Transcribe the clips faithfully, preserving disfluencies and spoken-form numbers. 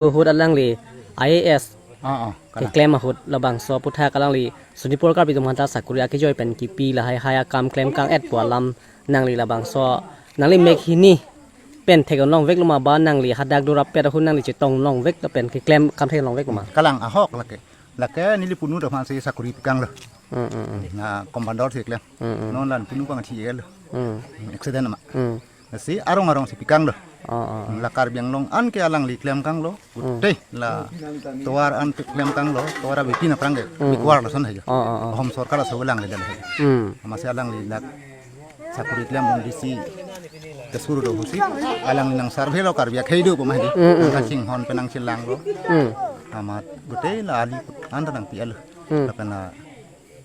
ahut alangli I A S Ah, ah, kalang. Keklem ahut labangso aputhak alangli Sonitpur Karbi atum aphanta sakori akejoi pen kipi lahai hai akam klem kang-et pu alam nangli labangso nangli mek hini pen thek-ong longveklo ma ba nangli hadak dorap pet ahut nangli chetong longvek lapen keklem akam thek-ong longveklo ma? Kalang ahok lake. Lake neli punu do aphansi sakori pikanglo. Hmm, hmm, hmm. Na commander si klem. Hmm, hmm. Non la punu pangthi-etlo. Hmm. Accident ma. Hmm. Lasi arong arong si pikanglo. Oh, oh, oh. La Karbi Anglong an ke alangli klem kanglo. Hmm. Gutei la tovar an ke klem kanglo. Tovar abidi aphrang ke. Hmm, hmm. Backward lason hai. Oh, oh, oh. Ahom sorkar laso alangli dal hai. Hmm. Amatsi alangli dak sakori klem un D C ke suru do ahutsi. Alangli nang survey lo Karbi akhei do pu ma hai. Hmm, hmm, hmm. Nang kachinghon pen nangchelanglo. Hmm. Amat gutei la ali an ta nangpi-etlo. Hmm. Lapen la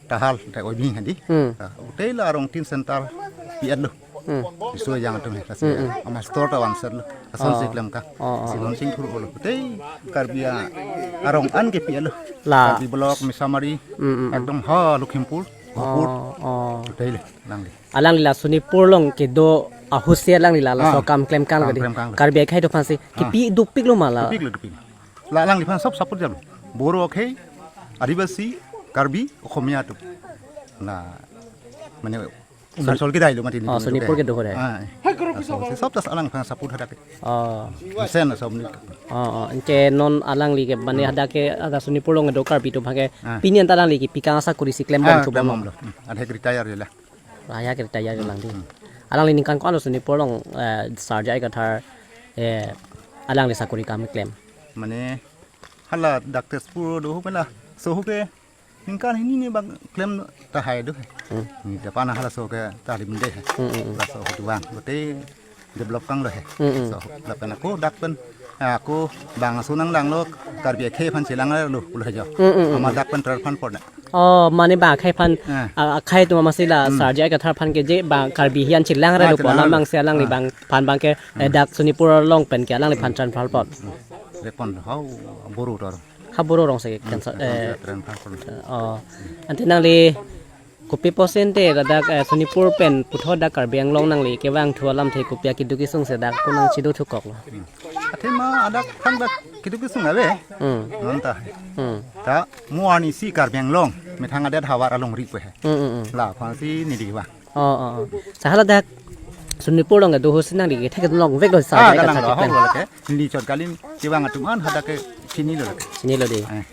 tahal, ta oiling hadi. Hmm. Ah, gutei la arong tin center pi-etlo. Hmm. Isu yang atum he, kasi Hmm, hmm. Ama store ta vansetlo. Asonsi Oh. klem kang. Oh, oh, Si oh. non sing thur olo. Gutei Karbi a-, arong an ke pi-etlo. La. Karbi Block, Misamari, Hmm, hmm, hmm. ekdom ha Lakhimpur, Gopur. Oh, oh. Gutei le, alangli. Alangli la Sonitpur along kedo ahutsi alangli la, laso Ah. kam klem kang Kam kadi. klem kang. Karbi akhei atum aphansi Ah. kipi dopiklo ma la. Dopiklo, dopik. La alangliphan sob support jalo. Boro akhei, Adivasi, Karbi, Okhomia atum. La, mane, Arunachal kedai lo mati Oh, Sonitpur kedo ho dai. Ah, eh. Laso, sob tas alangliphan support hadak. Oh. Sen sob ni. Oh, oh. Anke non alangli ke mane Hmm. hadak ke ada Sonitpur along do Karbi atum aphan ke Ah. pini an ta alangli kipi kang asakori si klem Ah, bom klem bom lo. Hmm. Ada retire ya la. Raya ke retire lang di. Hmm. Alangli ningkan ko-an Sonitpur along, eh, Sar J I Kathar, eh, alangli sakori kam klem. Mane hala dak Tezpur do ho pela. So ho ke ningkan hini ne bang klem tahai do. Hmm. Ni depan halaso ke ta lim de. Hmm, hmm, hmm. Laso ho duang. Gutei develop kanglo he. Mm, mm. So, lapen ako dak pen, ah, ako bang aso nanglanglo Karbi akhei aphan chelangrelo pulo he jo. Mm, mm, mm, Ama mm. dak pen trar aphan porna. Oh, mane bang akhei aphan, Ah. ah, akhei atum amatsi la Hmm. Sar J I Kathar aphan ke je bang Karbi akhei aphan chelangrelo Ah, pu alam chelangrelo. bangsi alangli Ah. bang aphan bang ke, eh, Hmm. dak Sonitpur along pen ke alangliphan Hmm. transfer por. Hmm. Repon hau boro tor. Ha boro arongsi Hmm. cancer, Repon eh, tran aphan por. Oh. Ante nangli kopi pusi ante ladak, eh, Sonitpur pen puthot dak Karbi Anglong nangli kevang thu alamthe kopi akeduk kesung si dak ko nangchedo thukoklo. Hmm. Athema adak aphan dak keduk kesung ave. Hmm. Non ta. Hmm. Ta mo arnisi Karbi Anglong methang adet havar alongri pu he. Hmm, hmm, hmm. Laphansi neli kevang. Oh, oh, oh. Sa haladak Sonitpur along kedo ahutsi nangli kethek longveklo Sar J I Kathar keklem. Ah, galang lo, hok lo lake. Neli chot kali kevang atum an hadak ke chinilo lake. Chinilo di. Eh.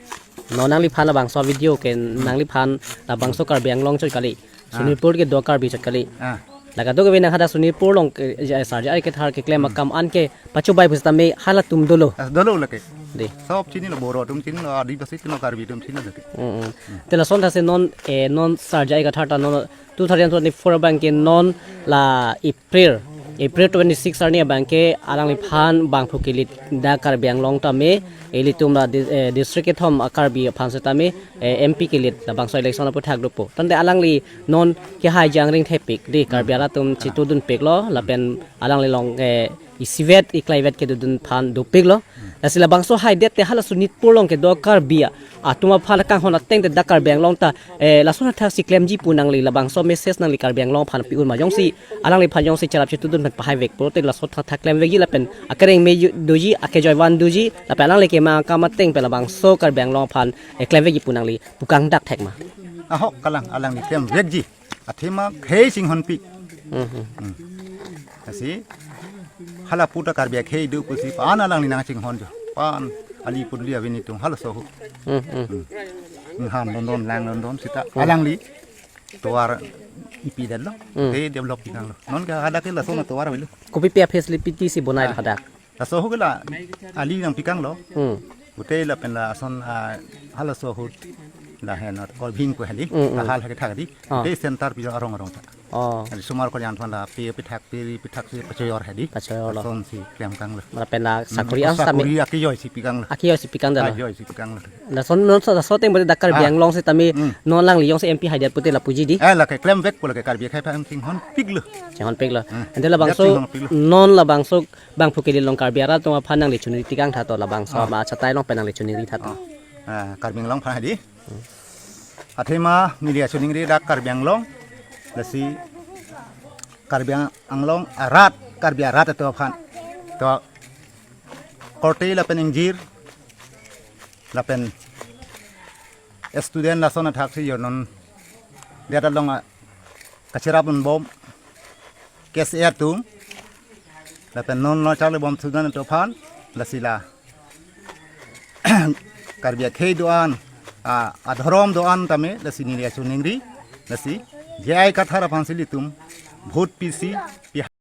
Non nangliphan labangso video ke nangliphan labangso Karbi Anglong chot kali. Ah. Sonitpur kedo Karbi chot kali. Ah. Lake do kevang nang hadak Sonitpur along ke, eh, Sar J I Kathar keklem Hmm. akam an ke pachobai pusitame halatum dolo. Ah, dolo lake. Di. Sob chinilo, Boro atum chinilo, Adivasi chinilo, Karbi atum chinilo lake. Mm, mm. Te lason thasi non, eh, non Sar J I Kathar ta non two thousand twenty-four abang ke non la April, April twenty-six arni abang ke alangliphan bangphu kelit dak Karbi Anglong tame, ilitum la di-, eh, district kethom a-Karbi aphan setame, eh, M P kelit labangso election aputhak dopo. Tangte alangli non kehai jangring thepik di Karbi Hmm. arat atum Ah. chetudunpiklo, lapen alangli along, eh, isivet, iklaivet kedodun aphan dopiklo. Lasi labangso haidet te hala Sonitpur along kedo Karbi a-, atum aphan kanghon ateng te dak Karbi Anglong ta, eh, lason athaksi klemji pu nangli labangso message nangli Karbi Anglong aphan pi-un ma jongsi, alangliphan jongsi cherap chetudun pen pahaivek pulote laso thakthak klemvekji lapen akereng me ju-, doji, akejoi van doji, lapen alangli kemang akam ateng pen labangso Karbi Anglong aphan, eh, klemvekji pu nangli pu kangdak thek ma? Ahok kalang alangli klemvekji. Athema khei chinghonpik. Mhm. Hmm. Lasi hala puta Karbi akhei do pusi pan alangli nangchinghon jo. Pan ali pudli aveni tung halaso ho. Mhm. Hmm. Ninghan london lang london sita Hmm. alangli tovar ipidetlo. Hmm. Te develop pinanglo. Non ke hadak ke laso na tovar avelo. Kopi pi a-facility si bonai Ah. hadak? Laso ahut ke la ali nangpikanglo. Hmm. Gutei lapen lason, ah, halaso ahut lahen Kolbing pu hedi. Hmm, hmm. Tahal hedi thak hedi. Oh. Gutei center pi arong arong ta. Oh. Hedi sumar ko yang thon la pi pithak pi pithak si pachoyor hedi. Pachoyorlo. Lasonsi klem kanglo. Lapen la Hmm, sakori ang sami. Sakori akejoi si pikanglo. Akejoi si pikang dalo. Akejoi si pikanglo. Lason non so so teng bote dak Karbi Ah. Anglong setame Hmm. non alangli jongsi M P haidet pute lapuji di. Eh, lake klemvek pu lake Karbi akhei aphan chinghonpiklo. Chinghonpiklo. Hmm. Ante labangso Dak chinghonpiklo. Non labangso bangphu kelit along Karbi arat atum aphan nangli choningri tikang tha to labangso Ah. ma chatai along pen nangli choningri tha to. Ah. Ah, Karbi Anglong aphan hedi. Athema neli choningri dak Karbi Anglong. Lasi Karbi Anglong arat, Karbi arat atum aphan. To korte lapen ingjir lapen student lason athak si yo non dia ta long a kacherap un bom kes atum lapen non lo charli bom student atum aphan lasi la Karbi akhei do-an, a, adhorom do-an tame lasi neli achu ningri, lasi J I Kathar aphan si ilitum vote pisi pi